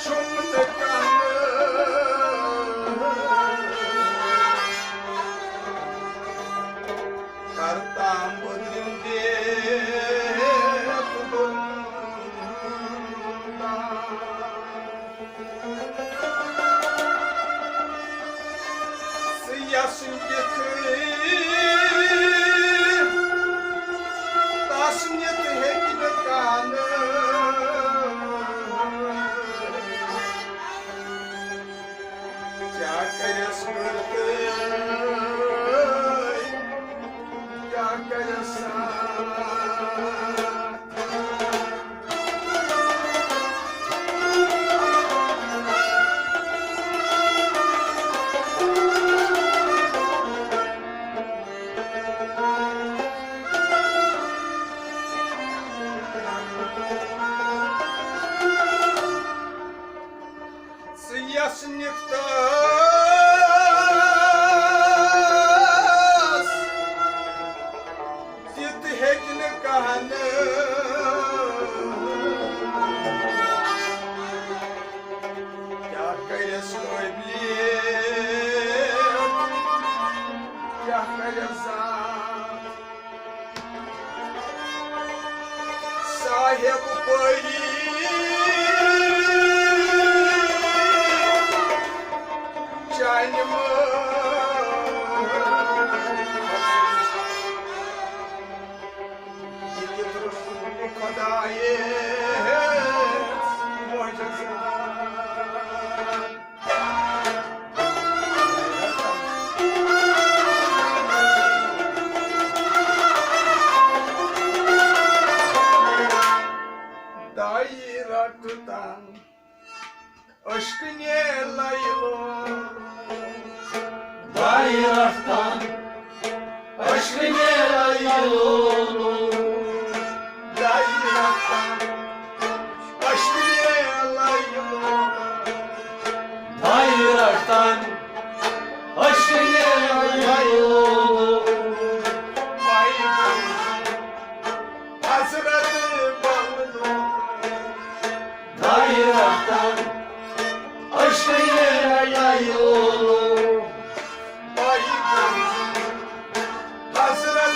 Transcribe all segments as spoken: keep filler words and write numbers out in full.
چھُم نہٕ کانٛہہ۔ کر تام بہٕ دِمہٕ دِتھ بہٕ۔ سُہ یَس نِتھ، تَس نِتھ ہیٚکہِ نہٕ کانٛہہ۔ کیٛاہ کَرٮ۪س کٔرتھٕے، کیٛاہ کَرٮ۪س ساتھ۔ سُہ یَس نِتھ تَس دِتھ ہیٚکہِ نہٕ کانٛہہ۔ کیٛاہ کَرٮ۪س قٲبلیت، کیٛاہ کَرٮ۪س ذات۔ صاحب پٲری چانہِ منٛز یہِ کِتھ روٚٹ خۄدایَس معجزات۔ دایہِ رٹتن عشقٕنہِ لیلو۔ دایہِ رٹتن عشقٕنہِ لیلو۔ دایہِ رٹتن عشقٕنہِ لیلو۔ دایہِ رٹتن عشقٕنہِ لیلو۔ حضرت بولو۔ دایہِ رٹتن عشقٕنہِ لیلو۔ حضرت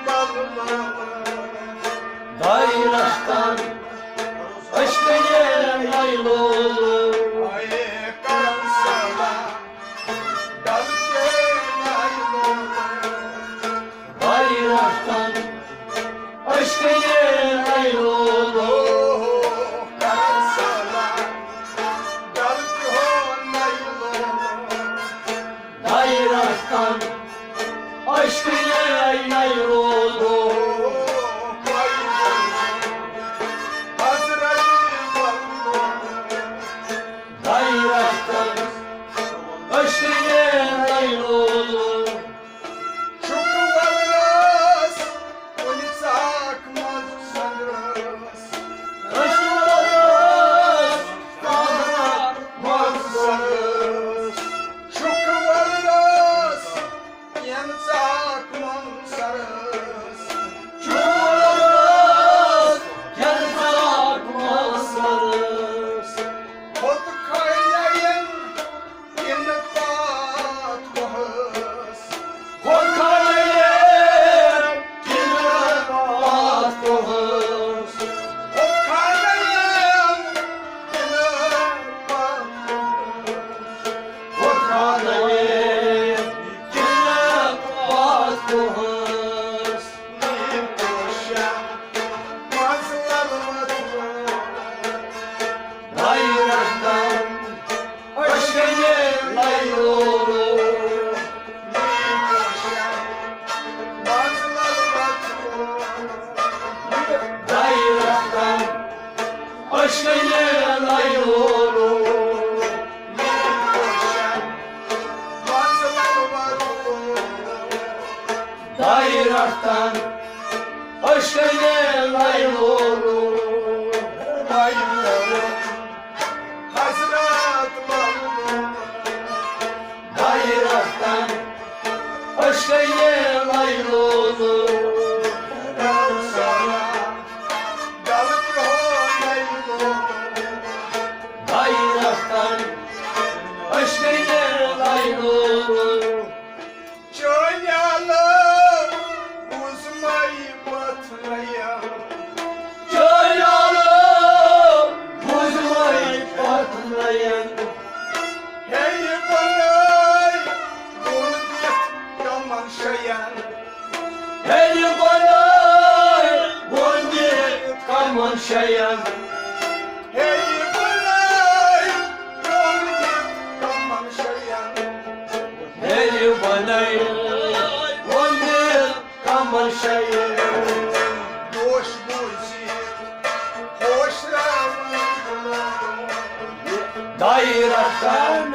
بولو۔ دایہِ رٹتن عشقٕنہِ لیلو۔ اے کرم سلام ڈل کے لیلو۔ دایہِ رٹتن عشقٕنہِ لیلو۔ کرم سلام ڈل کے لیلو۔ دایہِ رٹتن عشقٕنہِ لیلو۔ حضرت بولو۔ عشقٕے لَیلوٗ۔ چٲنۍ آلو بوٗزمَے پَتھ نَیَن۔ چٲنۍ آلو بوٗزمَے پَتھ نَیَن۔ ہے یہِ بَنٲے بۄن دِتھ کَمَن شَیَن۔ ہے یہِ بَنٲے بۄن دِتھ کَمَن شَیَن۔ ہے یہِ بَنٲے بۄن دِتھ کَمَن شَیَن۔ ہے یہِ بَنٲے بۄن دِتھ کَمَن شَیَن۔ دوش بوٗزِتھ ہوش راوان۔ دایہِ رَٹَن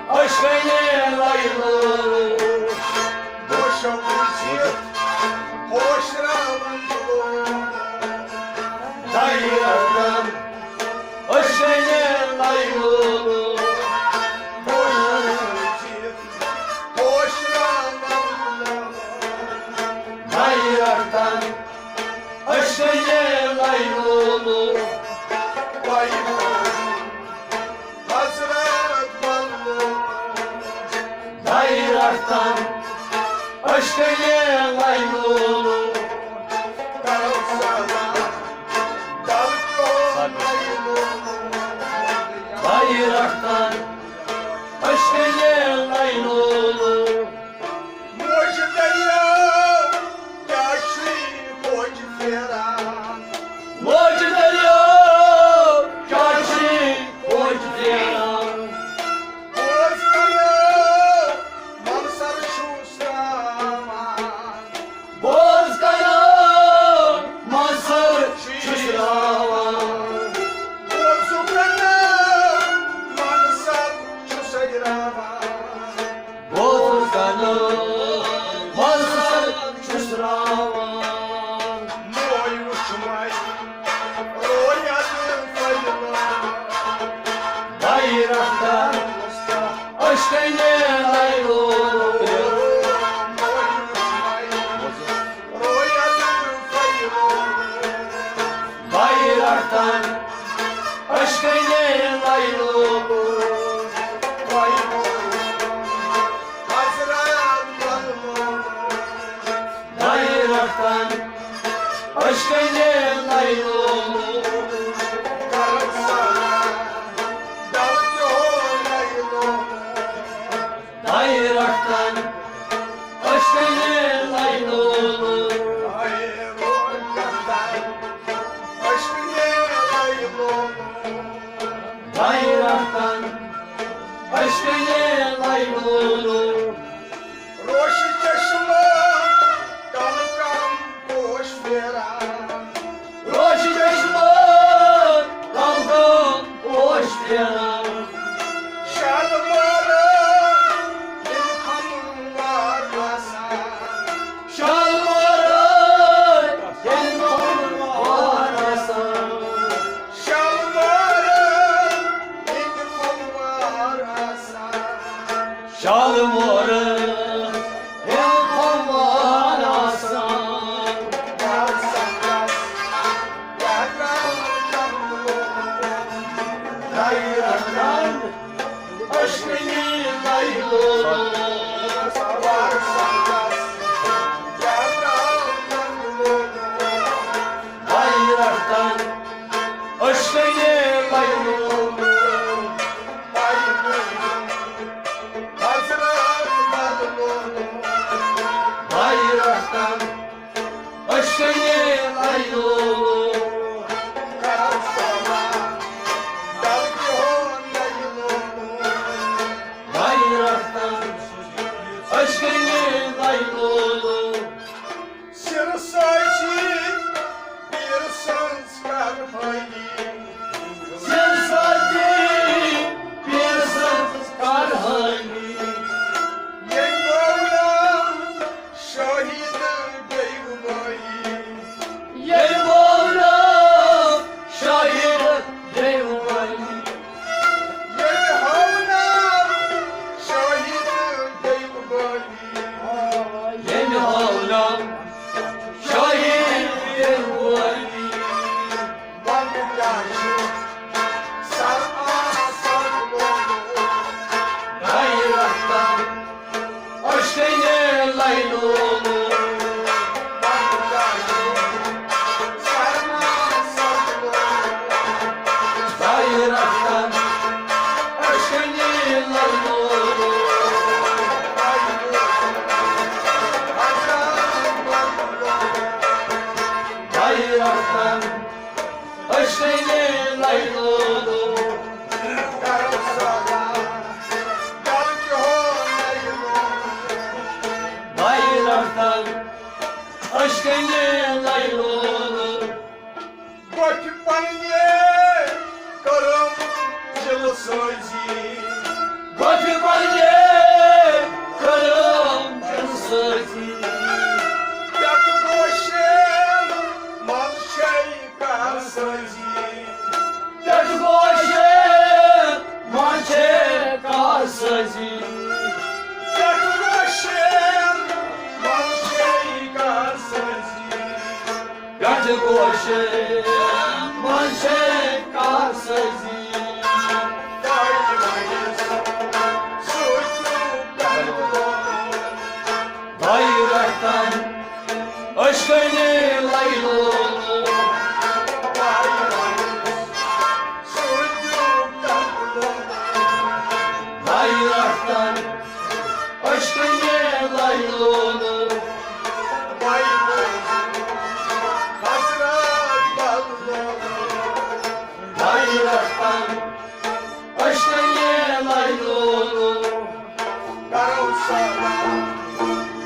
عشقٕے لَیلوٗ۔ دوش بوٗزِتھ ہوش راوان۔ دایہِ رَٹَن عشقٕے لَیلوٗ۔ دوش بوٗزِتھ ہوش راوان۔ دایہِ رَٹَن عشقٕے لَیلوٗ۔ حضرت بَلوٗ۔ دایہِ رَٹَن عشقٕے لَیلوٗ۔ کرو سلام دَلکیو لَیلوٗ۔ دایہِ رَٹَن عشقٕے لَیلوٗ۔ موج دٔریاو کیٛاہ چھُے موج پھیران؟ موج دٔریاو کیٛاہ چھُے موج پھیران؟ بوز کنو منظر چھُس راوان۔ بوز کنو منظر چھُس راوان۔ بوز کنو منظر چھُس راوان۔ بوز کنو منظر چھُس راوان۔ موے وُچھ مَے رویت فیلوٗ۔ دایہِ رَٹَن عشقٕے لَیلوٗ۔ موے وُچھ مَے رویت فیلوٗ۔ دایہِ رَٹَن عشقٕے لَیلوٗ۔ حضرت بَلوٗ۔ دایہِ رَٹَن عشقٕے لَیلوٗ۔ کرم سلام دَلکیو لَیلوٗ۔ دایہِ رَٹَن عشقٕے لَیلوٗ۔ دایہِ رَٹَن عشقٕے لَیلوٗ۔ دایہِ رَٹَن عشقٕے لَیلوٗ۔ روشہِ چشمہٕ کم کم پوش پھیران۔ روشہِ چشمہٕ کم کم پوش پھیران۔ شالمٲرۍ ہٕنٛدۍ پھموار آسان۔ شالمٲرۍ ہٕنٛدۍ پھموار آسان۔ شالمٲرۍ ہٕنٛدۍ پھموار آسان۔ شالمٲرۍ ہٕنٛدۍ پھموار آسان۔ دایہِ رَٹَن عشقٕے لَیلوٗ۔ دایہِ رَٹَن عشقٕے لَیلوٗ۔ حضرت بَلوٗ۔ دایہِ رَٹَن عشقٕے لَیلوٗ۔ کرم سلام دَلکیو لَیلوٗ۔ دایہِ رَٹَن عشقٕے لَیلوٗ۔ سٲزی۔ گۄڈٕ بنیے کرم چن سٲزی۔ پٮ۪ٹھ گوشن منٛز چھے کار سٲزی۔ پٮ۪ٹھ گوشن منٛز چھے کار سٲزی۔ پٮ۪ٹھ گوشن منٛز چھے کار سٲزی۔ پٮ۪ٹھ گوشن منٛز چھے کار سٲزی۔ دۄیہِ رَٹَن عشقٕنہِ لیلو۔ دۄیہِ رَٹَن عشقٕنہِ لیلو۔ دۄیہِ رَٹَن عشقٕنہِ لیلو۔ کرو سلام،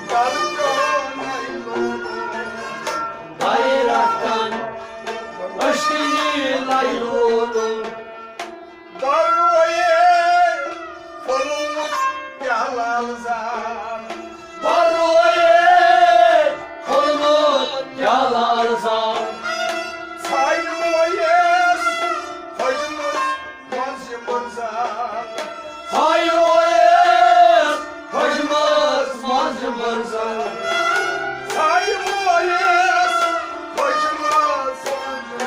دل چون لیلو۔ دۄیہِ رَٹَن عشقٕنہِ لیلو۔ درویے پھوٚلمُت پیالہٕ زار۔ درویے پھوٚلمُت پیالہٕ زار۔ ژھایہِ مویَس پھٔجمٕژ منٛزٕ منٛزٕ۔ ژھایہِ مویَس پھٔجمٕژ منٛزٕ منٛزٕ۔ ژھایہِ مویَس پھٔجمٕژ منٛزٕ منٛزٕ۔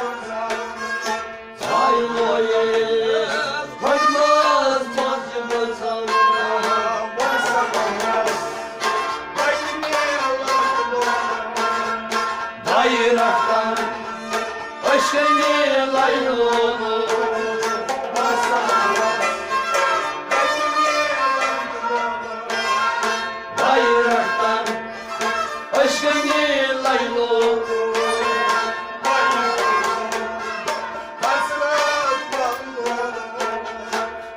ژھایہِ مویَس پھٔجمٕژ منٛزٕ منٛزٕ۔ دۄیہِ رَٹَن عشقٕنہِ لیلو۔ دۄیہِ رَٹَن عشقٕنہِ لیلو۔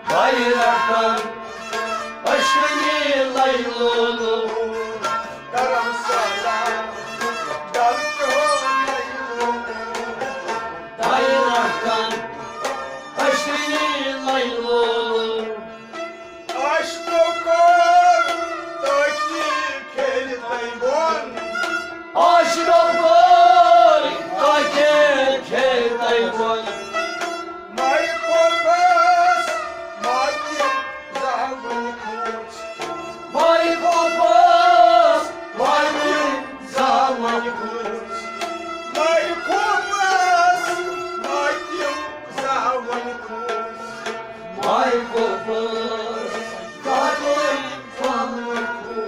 دۄیہِ رَٹَن عشقٕنہِ لیلو۔ کرم سلام، دل چون لیلو۔ دۄیہِ رَٹَن عشقٕنہِ لیلو۔ عاشقو کوٚر تٲکی کھیلہِ تۄہہِ بۄن۔ عاشقو کوٚر تٲکی کھیلہِ تۄہہِ بۄن۔ مارِ کوپس ماتہِ زاوٕنۍ کھوژ۔ مارِ کوپس ماتہِ زاوٕنۍ کھوژ۔ مارِ کوپس ماتہِ زاوٕنۍ کھوژ۔ مارِ کوپس ماتہِ زاوٕنۍ کھوژ۔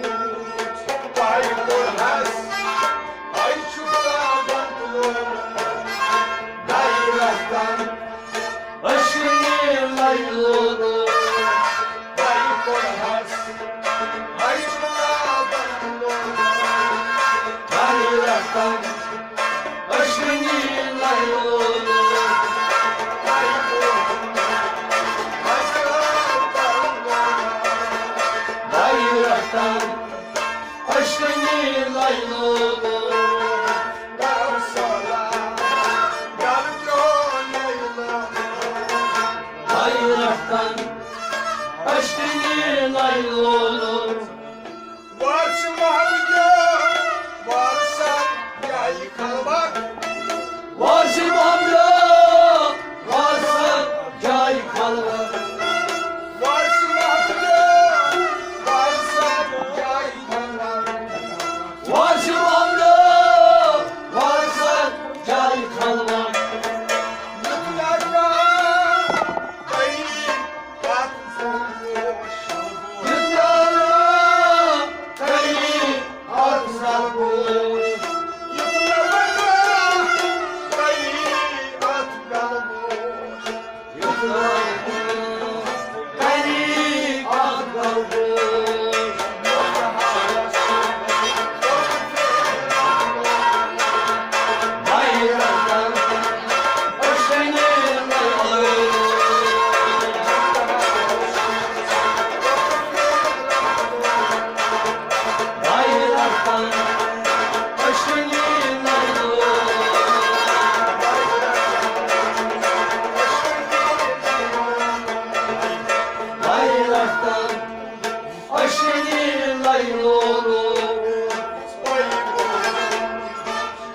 پاے کوٚرہَس، اَے چھُ صابن تُلُن۔ دۄیہِ رَٹَن عشقٕنہِ لیلو۔ دۄیہِ کوٚرہَس، اَے چھُ صابن تُلُن۔ دۄیہِ رَٹَن عشقٕنہِ لیلو۔ دۄیہِ کوٚرہَس، اَے چھُ صابن تُلُن۔ دۄیہِ رَٹَن عشقٕنہِ لیلو۔ کرم سلام، دل چون لیلو۔ دۄیہِ رَٹَن عشقٕنہِ لیلو۔ وارث محمد، وارث جایہِ خلوت۔ وارث محمد، وارث جایہِ خلوت۔ وارث محمد، وارث جایہِ خلوت۔ وارث محمد، وارث جایہِ خلوت۔ یُتھ نہ کانٛہہ طریٖق اَتھ فرموش۔ یُتھ نہ کانٛہہ طریٖق اَتھ فرموش۔ یُتھ نہ کانٛہہ طریٖق اَتھ فرموش۔ یُتھ نہ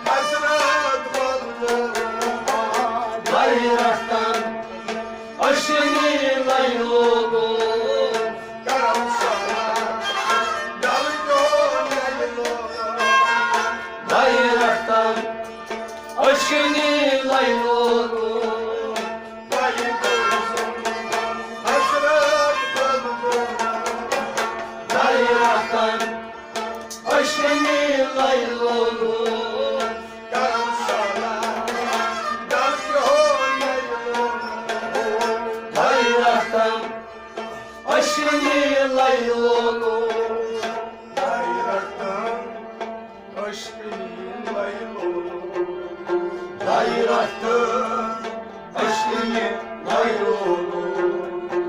حضرت والله، غیرتن اشنی لیلو، کرم سان ڈل گو لیلو، غیرتن اشنی لیلو۔